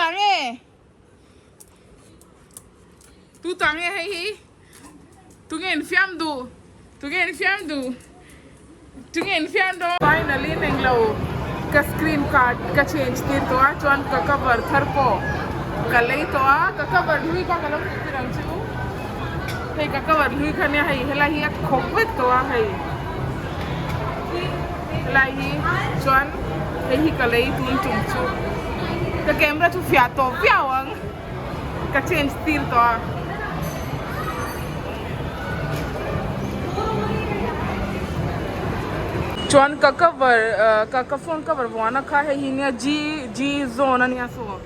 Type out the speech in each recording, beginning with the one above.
ta nge? Tu ta nge hei hi? Tunge in fiam duh? Tunge in fiam duh? Tunge in fiam dawn? Finally englo ka screen card ka change tir tawh a chuan ka cover thar pawh ka lei tawh a ka cover hlui kha ka lo hmuh tir ang chu hei ka cover hlui kha nia hei helai hi a khawk vek tawh a hei helai hi chuan hei hi ka lei tun tum chu ka camera chu fiah tawh viau ang. Ka change tir tawh a. Chuan ka cover ka ka phone cover vuahna kha hei hi nia G G zone ania saw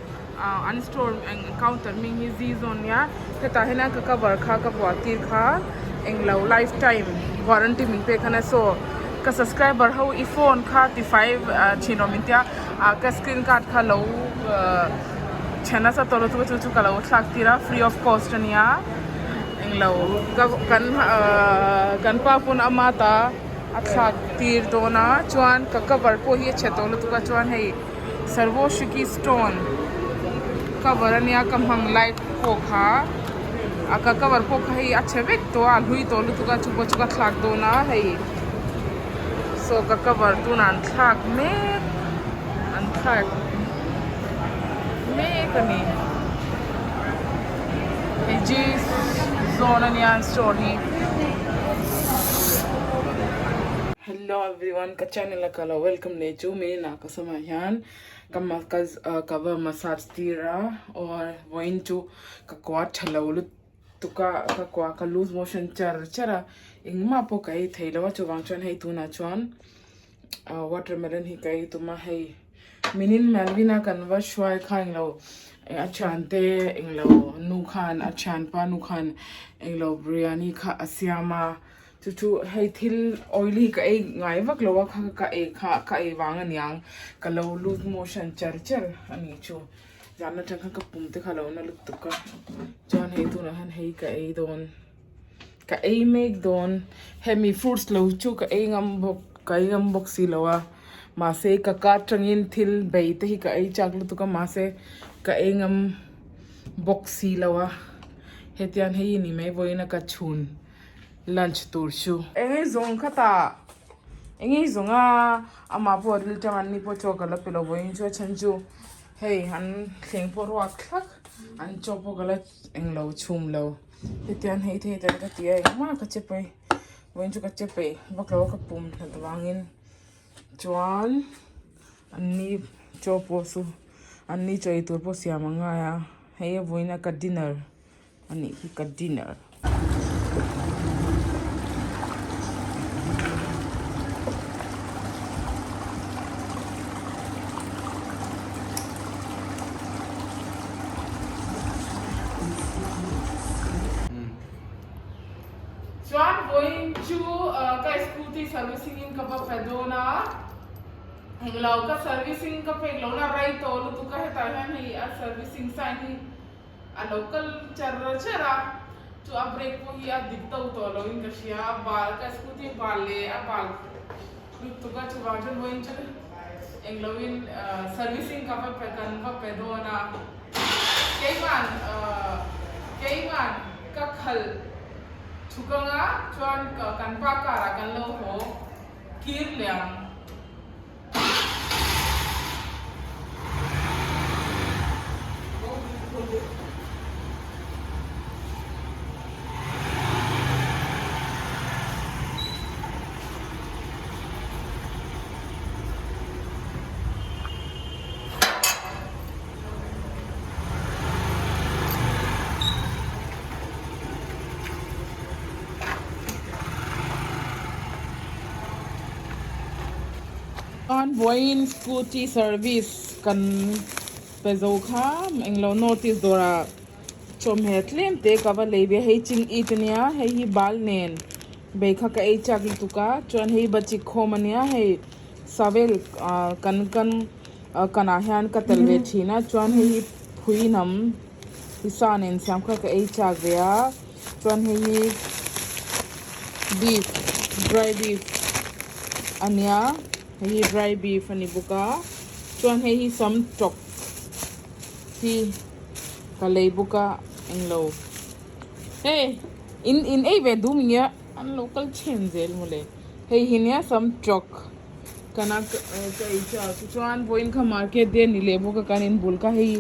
an store eng counter hming hi G zone ania hetah hian ka cover kha ka vuah tir kha englo lifetime warranty min pek ania saw ka subscriber ho i phone kha ti fai thin rawh min tia ka screen guard kha lo. Then nasa tawh lo chu chu chu ka lo thlak tir a free of cost ania englo ka kan ahh kan pa pawn ama ta a thlak tir dawn a chuan ka cover pawh hi a chhe tawh lutuk a chuan hei Sarvoshiki stone cover ania ka hmang lai pawh kha a ka cover pawh kha hei a chhe vek tawh a a hlui tawh lutuk a chu pawh chu ka thlak dawn a hei saw ka cover tunah an thlak mek an thlak. mek a ni hei G zone ania an store hi hello everyone ka channel a ka lo welcome leh chu mi inah ka samah hian ka ma ka ka va massage tir a aw vawiin chu ka kua tha lo lutuk a ka kua ka loose motion char char a engmah pawh ka ei thei lo a chuvang chuan hei tunah chuan watermelon hi ka ei tum a hei. Minin Melvin-a kan va hruai kha englo a thiante englo nu khan a thianpa nu khan englo biryani kha a siam a chu chu hei thil oily ka ei ngai vak lo a kha ka ei kha ka ei vang aniang ka lo loose motion char char a nih chu zan atang khan ka pum te kha a lo na lutuk a chuan hei tunah hian hei ka ei dawn ka ei mek dawn hemi fruits lo chu ka ei ngam bawk ka ei ngam bawk si lo a. Mahse ka ka atangin thil bei te hi ka ei chak lutuk a mahse ka ei ngam bawk si lo a hetiang hei ni mai vawiin a ka chhun lunch tur chu. Eng ei zawng kha ta eng ei zawng a amah pawh ril tang an ni pawh chaw ka la pe lo vawiin chu a chhan chu hei an thleng pawh ruak thlak an chaw pawh ka la englo chhum lo hetiang hei thei te ka ti a engmah ka che paih vawiin chu ka che peih vak lo a ka pum hlat vangin. Chuan an ni chaw pawh chu an ni chaw ei tur pawh siam a ngai a hei a vawiin a ka dinner a nih hi ka dinner. Chuan vawiin chu ka scooty servicing in ka va pe dawn a, englo ka servicing ka pek lo na rei tawh lutuk a hetah hian hei a servicing sign hi a lo kal char char a, chu a brake pawh hi a dik to tawh lo in ka hria a bal ka scooty bal leh a bal lutuk a chuvang chuan vawiin chu englo in servicing ka va pe kan va pe dawn a, keiman keiman ka khalh. Chhuk anga chuan kan pa car ah kan lo haw kir leh ang. Chuan vawiin scooty service kan pe zo kha englo notice dawrah chawhmeh tlem te ka va lei ve a hei ching it ania hei hi bal nen bei kha ka ei chak lutuk a chuan hei bachik khawm ania hei savel ah kan kan kanah hian ka tel ve thin a chuan hei hi phui hnam hi sa nen siam kha ka ei chak ve a chuan hei hi beef dry beef ania hei hi dry beef a ni bawk a chuan hei hi sam tawk. hi ka lei bawk a englo hei in in ei ve duh mi a an lo kal chhen zel mawle hei hi nia samtawk kana ka ei chak tichuan vawiin kha market te a ni leh bawk a kan inbul kha hei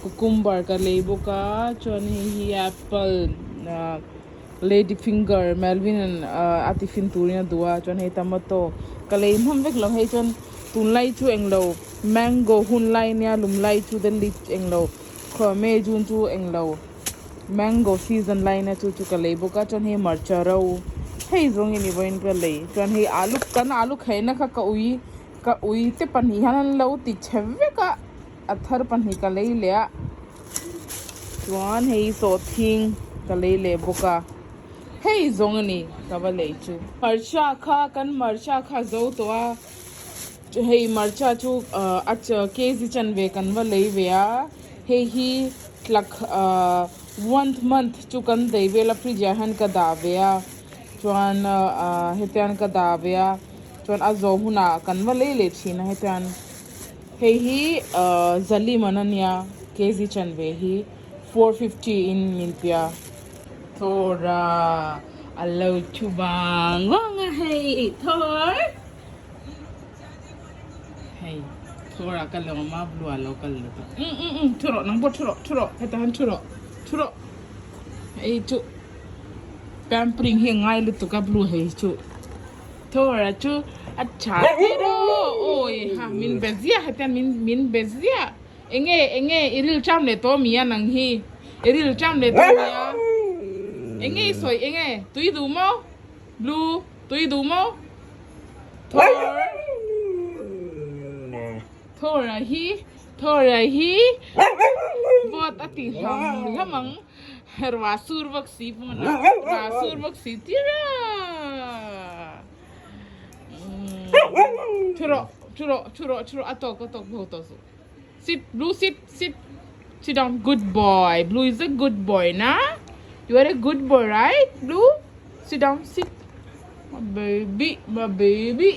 cucumber ka lei bawk a chuan hei hi apple ah lady finger Melvin an a tiffin turin a duh a chuan hei tomato ka lei hman vek lo hei chuan tunlai chu englo mango hun lai nia lum lai chu the lit englo khaw may june chu englo mango season lai na chu chu ka lei bawk a chuan hei hmarcha ro hei zawng in i vawiin ka lei chuan hei alu kan alu khaina kha ka ui ka ui te pahnih hian an lo ti chhe vek a a thar pahnih ka lei leh a chuan hei sawhthing ka lei leh bawk a hei zawng a ni ka va lei chu. Hmarcha kha kan hmarcha kha zo tawh a hei hmarcha chu a kg chanve kan va lei ve a hei hi tlak ahh one month chu kan daih vel a fridge ah hian ka dah ve a chuan ahh hetiang ka dah ve a chuan a zawh hunah kan va lei leh thin a hetiang hei hi ahh zali man a nia kg chanve hi 450 in min pe a. Thawra a lo thu vang vang a hei Thawr. Hei thawrah ka lo awm a blue ah lo kal leh tawh umm umm umm thu rawh nang pawh thu rawh thu rawh hetah hian thu rawh thu rawh hei chu pampering hi a ngai lutuk a blue hei chu thawrah chu a tha tiraw awi ha min be ziah hetiang min min be ziah enge enge i ril ṭam leh tawh mi a nang hi i ril ṭam leh tawh mi a enge i sawi enge tui duh maw blue tui duh maw. Thor Thor a hi Thor a hi vawt a ti hlam hlam ang rua sur bawk si pawn a rua sur bawk si tira thu rawh thu rawh thu rawh thu rawh a tawk a tawk ho tawh suh sit blue sit sit sit down good boy blue is a good boy na you are a good boy right blue sit down sit My baby, my baby.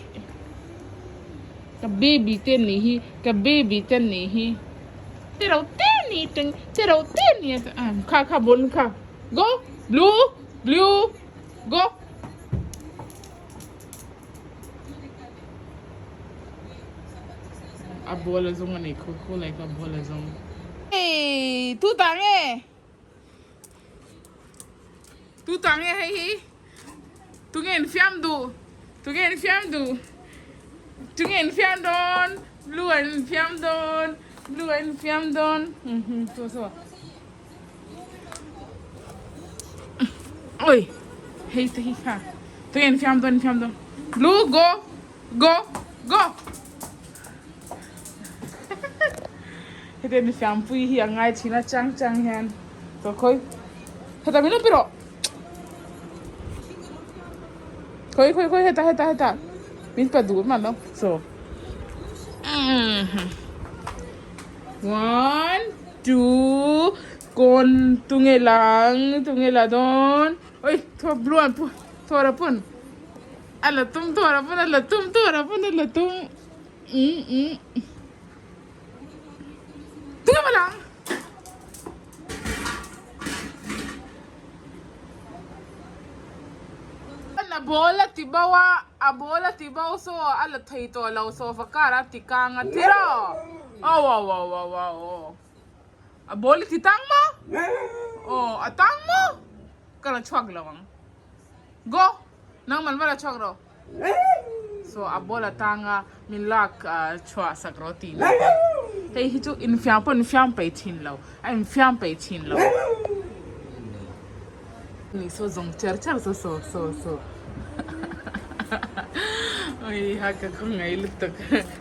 Ka baby te ni hi, ka baby te ni hi. Te rau te ni teng, te rau te ni. Kha kha bun kha. Go, blue, blue, go. A ball a zawng a nei khaw khaw lai kha ball a zawng. Hey, tu ta nge? Tu ta nge hei hi? Tunge in fiam duh? Tunge in fiam duh? Tunge in fiam dawn? Blue an in fiam dawn? Blue an in fiam dawn? So so. Oi, hei te hi kha. Tunge in fiam dawn? In fiam dawn? Blue go go go. Hetiang mi fiampui hi a ngai thin a chang chang hian chaw khawi heta min lo pe rawh khawi khawi khawi heta heta heta min pa duh hman lo chaw one two kawn tunge lang tunge la dawn oi thaw blue an pu thaw ra pun a la tum thaw ra pun a la tum thaw ra pun a la tum um um. Tunge maw lang? A ball a ti bo a, a ball a ti bo saw a la thei tawh lo sofa car a ti kang a ti rawh. Aw aw aw aw aw aw. A ball i ti tang maw? Aw a tang maw? Ka la chhuak lo ang. Go! Nangman va la chhuak rawh. So a ball atanga min lak chhuah sak rawh tih na te hei hi chu infiam pawh infiam peih thin lo a infiam peih thin lo ni saw zawng cher cher saw saw saw saw oi ha ka khawngaih lutuk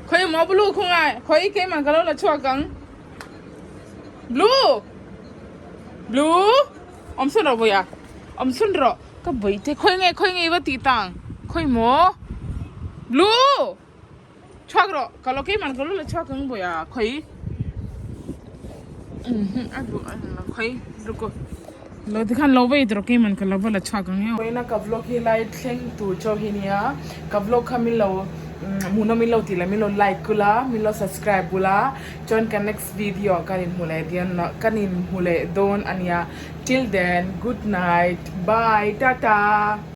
khawi maw blue khawngaih khawi keimah ka lo la chhuak ang blue blue awm sawn rawh vawiah awm sawn rawh. Ka bawihte khawi nge khawi nge i va tih tang khawi maw blue chhuak rawh ka lo keimah ka lo la chhuak ang bawih a khawi a duh a khawi ruko lo tikhan lo wait rawh keimah ka lo va la chhuak ang e. Vawiina ka vlog hi lai thleng tur chaw hi nia ka vlog kha min lo Hmuhnawm min lo tih leh min lo like ula, min lo subscribe ula, chuan ka next video ah kan inhmu leh dian kan inhmu leh dawn a nia. Till then, good night, bye, tata!